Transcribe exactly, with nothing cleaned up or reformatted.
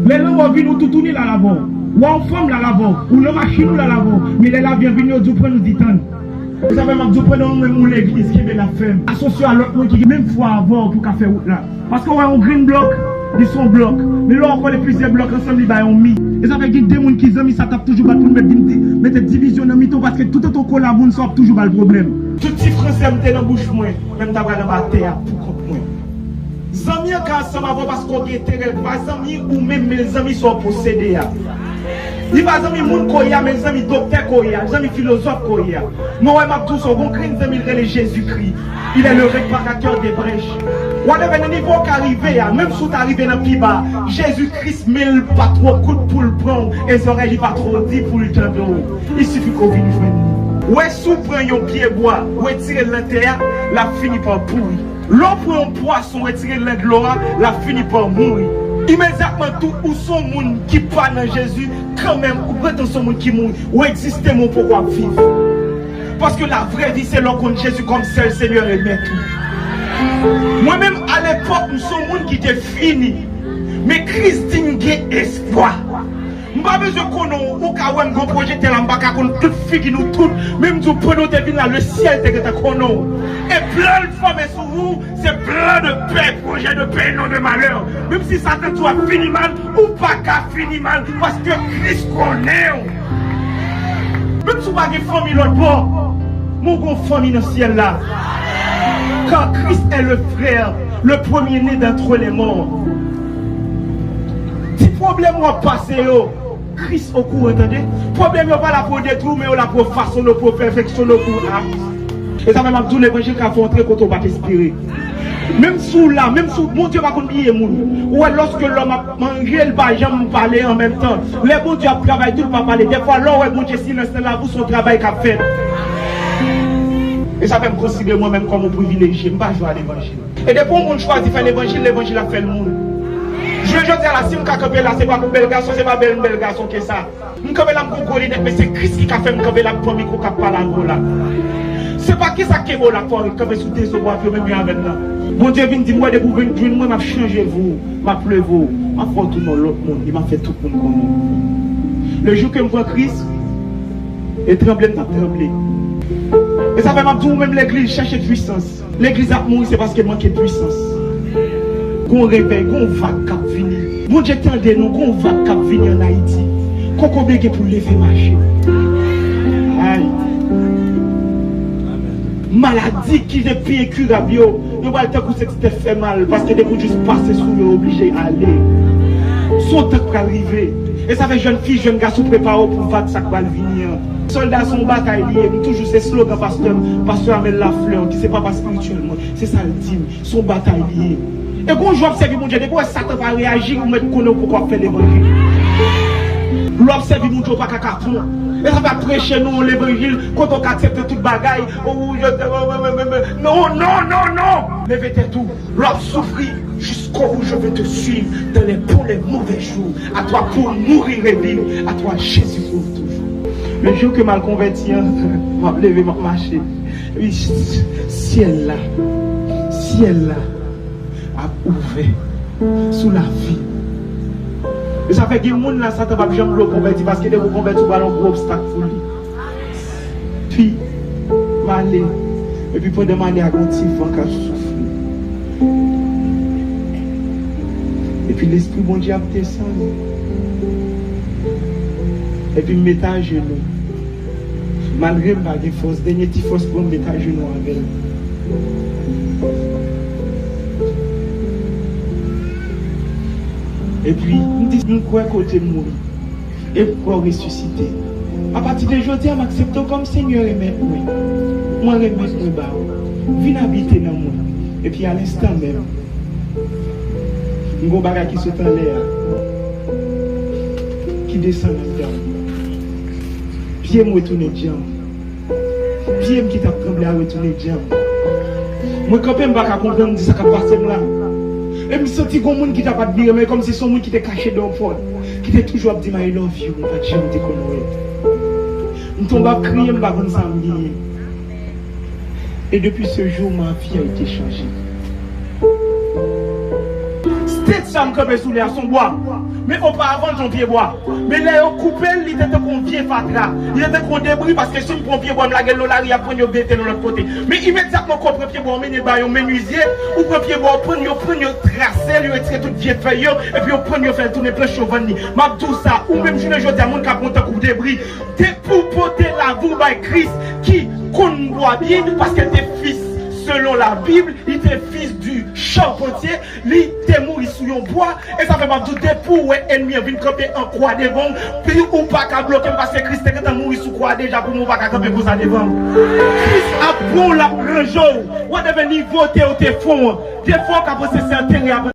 Lè lanmò vini, ou toutouni l al avè w. Ou a yon fanm, l al avè w. Ou nan machin, ou, l al avè w. Men lè lavi an vini, yo di w pran, nou di tann. Sa fè m ap di w, pandan ou menm ou legliz, kenbe la fèm. Asosye w a lòt moun ki gen menm fwa avè w pou w ka fè wout la. Paske w wè yon grenn blòk, li se yon blòk. Men lè w kole plizyè blòk ansanm, li bay yon mi. E sa fè gen de moun ki zanmi sa t ap toujou bat pou l met vin di, mete divizyon nan mitan w, paske toutotan w kole a moun sa, w ap toujou ba l pwoblèm. Tout ti franse m te nan bouch mwen, men m ta pral anba tè a pou kont mwen. Zanmi an ka ansanm avè w paske w gen enterè l. Pa zanmi ou menm, men l zanmi sa w posede a. Li pa zanmi moun ke w ye a, men l zanmi doktè ke w ye a, l zanmi filozòf ke w ye a. Mwen wè m ap di w sa, w gon grenn zanmi l rele Jezikri. Il est le réparateur des brèches. Whatever, nan nivo w ka rive a, menm si w ta rive nan pi ba, Jezikri men l pa twò kout pou l pran w, e zòrèy li pa twò di pou l tande w. Il suffit ke w vin jwenn li. Wè, si w pran yon pye bwa, w retire l nan tè a, l ap fini pa pouri. Lè w pran yon pwason, retire l nan dlo a, l ap fini pa mouri. Imedyatman tou, ou se yon moun ki pa nan Jezi, kanmenm, ou gentan se yon moun ki mouri. Ou egziste, men ou poko ap viv. Paske la vraie vie, se lè w konn Jezi kòm sèl Senyè e Mèt ou. Mwen menm, alepòk, m se yon moun ki te fini. Men Kris di m gen espwa. M pa bezwen konnen w, ou ka wè m gen pwojè tè la, m pa ka konn tout figi nou tout, men m di w, pandan w te vin la, le syèl te gentan konnen w. E plan l fòme sou ou, se plan de pè, pwojè de pè, non de malè. Menm si Satan di w ap fini mal, ou pa ka fini mal, paske Kris konnen w. Menm si w pa gen fanmi lòt bò, men w gen fanmi nan syèl la. Car Christ est le frère, le premier-né d'entre les morts. Ti pwoblèm w ap pase yo, Kris okouran, tande. Pwoblèm yo pa la pou yo detwi w, men yo la pou yo fasone w, pou yo pèfeksyone w, pou yo a. E sa fè m ap di w, levanjil ka fè w antre kote w pa t espere. Menm si w la, menm si w, Bondye pa konn bliye moun. Ou wè, lòske lòm ap manje, l pa janm pale an menm tan. Lè Bondye ap travay tou, l pa pale. Dèfwa, lè w wè Bondye silans nan lavi w, se yon travay k ap fèt. E sa fè m konsidere mwen menm kòm yon privilejye. M pa jwe a levanjil. E depi yon moun chwazi fè levanjil, levanjil ap fè l moun. Jounen jodi a la, si m ka kanpe la, se pa pou bèl gason, se pa bèl, m bèl gason ke sa. M kanpe la, m gon gwo linèt, men se Kris ki ka fè m kanpe la, k pran mikwo, k ap pale avè w la. Se pa kisa k kenbe w la, fò w kanpe sou de zo w ap yo menm jan avè m nan. Bondye vin di m, wè, depi w vin jwenn mwen, m ap chanje vi w, m ap leve w, m ap fè w tounen yon lòt moun, e m ap fè tout moun konnen w. Le jou ke m pran Kris, e tranble m t ap tranble. E sa fè m ap di w, ou menm legliz, chèche pwisans. Legliz ap mouri, se paske manke pwisans. Gon revèy, gon vag k ap vini. Bondye tande nou, gon vag k ap vini ann Ayiti. Kokobe gen pou leve mache. Ay. Maladi ki te pi enkirab yo, yo pral tankou se ti tèt fè mal, paske depi w jis pase sou yo, yo oblije ale. Se yon tan k pral rive. E sa fè jèn fi, jèn gason, prepare w pou vag sa k pral vini an. Sòlda se yon batay li ye. M toujou se slogan pastè m, pastè Amel Lafleur, ki se papa espirityèl mwen. Se sa l di m, se yon batay li ye. E gon jou w ap sèvi Bondye, depi w wè Satan pa reyaji, ou mèt konnen w poko ap fè levanjil. Lè w ap sèvi Bondye, w pa ka kapon. E sa fè ap preche nou yon levanjil, kote w ka aksepte tout bagay. Ou, ou, non, non, non, non! Leve tèt ou. Lè w ap soufri, jusqu'au bout je vais te suivre, dans les bons, les mauvais jours. À toi pour mourir et vivre, à toi Jésus pour toujours. Le jou ke m al konvèti an, m ap leve, m ap mache. Epi syèl la, syèl la ap ouvè sou lavi. E sa fè gen moun la, Satan p ap janm vle w konvèti, paske depi w konvèti, w pral yon gwo obstak pou li. Epi, m ale. Epi pandan m ale a, gon ti van k ap soufle. Epi Lespri Bondye ap desann. Epi m met ajenou. Malgre m pa gen fòs, dènye ti fòs mwen, m met ajenou avè l. Epi, m di, m kwè ke w te mouri. E m kwè w resisite. Apati de jodi a, m aksepte w kòm Senyè e Mèt mwen. Mwen remèt mwen ba w. Vin abite nan mwen. Epi a lenstan menm, m gen yon bagay ki sot anlè a, ki desann anndan m. Pye m retounen djanm. Pye m ki t ap tranble a retounen djanm. Mwen kanpe, m pa ka konprann, m di sa k ap pase m la. E m santi gon moun ki t ap admire m, e kòmsi se yon moun ki te kache de yon pòt, ki te toujou ap di m, "I love you," m pa t janm te konn wè. M tonbe ap kriye, m pa konn sa m genyen. Et depuis ce jour, ma vie a été changée. Tèt sa m kanpe sou li a se yon bwa. Men oparavan l te yon vye bwa. Men lè yo koupe l, li te tankou yon vye fatra. Li te tankou yon debri, paske si m pran yon vye bwa, m lage l nan lari, y ap pran l, yo mete l yon lòt kote. Men imedyatman ke w pran pye bwa, w mennen ba yon menizye, ou pran pye bwa, w pran, yo pran, yo trase l, yo retire tout vye fèy yo, epi yo pran, yo fè l tounen planch, yo vann li. M ap di w sa, ou menm jounen jodi a, moun k ap mouri tankou debri, depi w pote lavi w bay Kris ki konn bwa byen, paske l te fis selon Labib, li te fis di chapantye, li te mouri sou yon bwa, e sa fè m ap di w, depi w wè ènmi an vin kanpe an kwa devan w, pi ou pa ka bloke l, paske Kris te gentan mouri sou kwa deja pou mwen, ou pa ka kanpe konsa devan m. Kris ap pran w, l ap ranje w, whatever nivo w te, w te fon an, defo w ka panse se antere apre.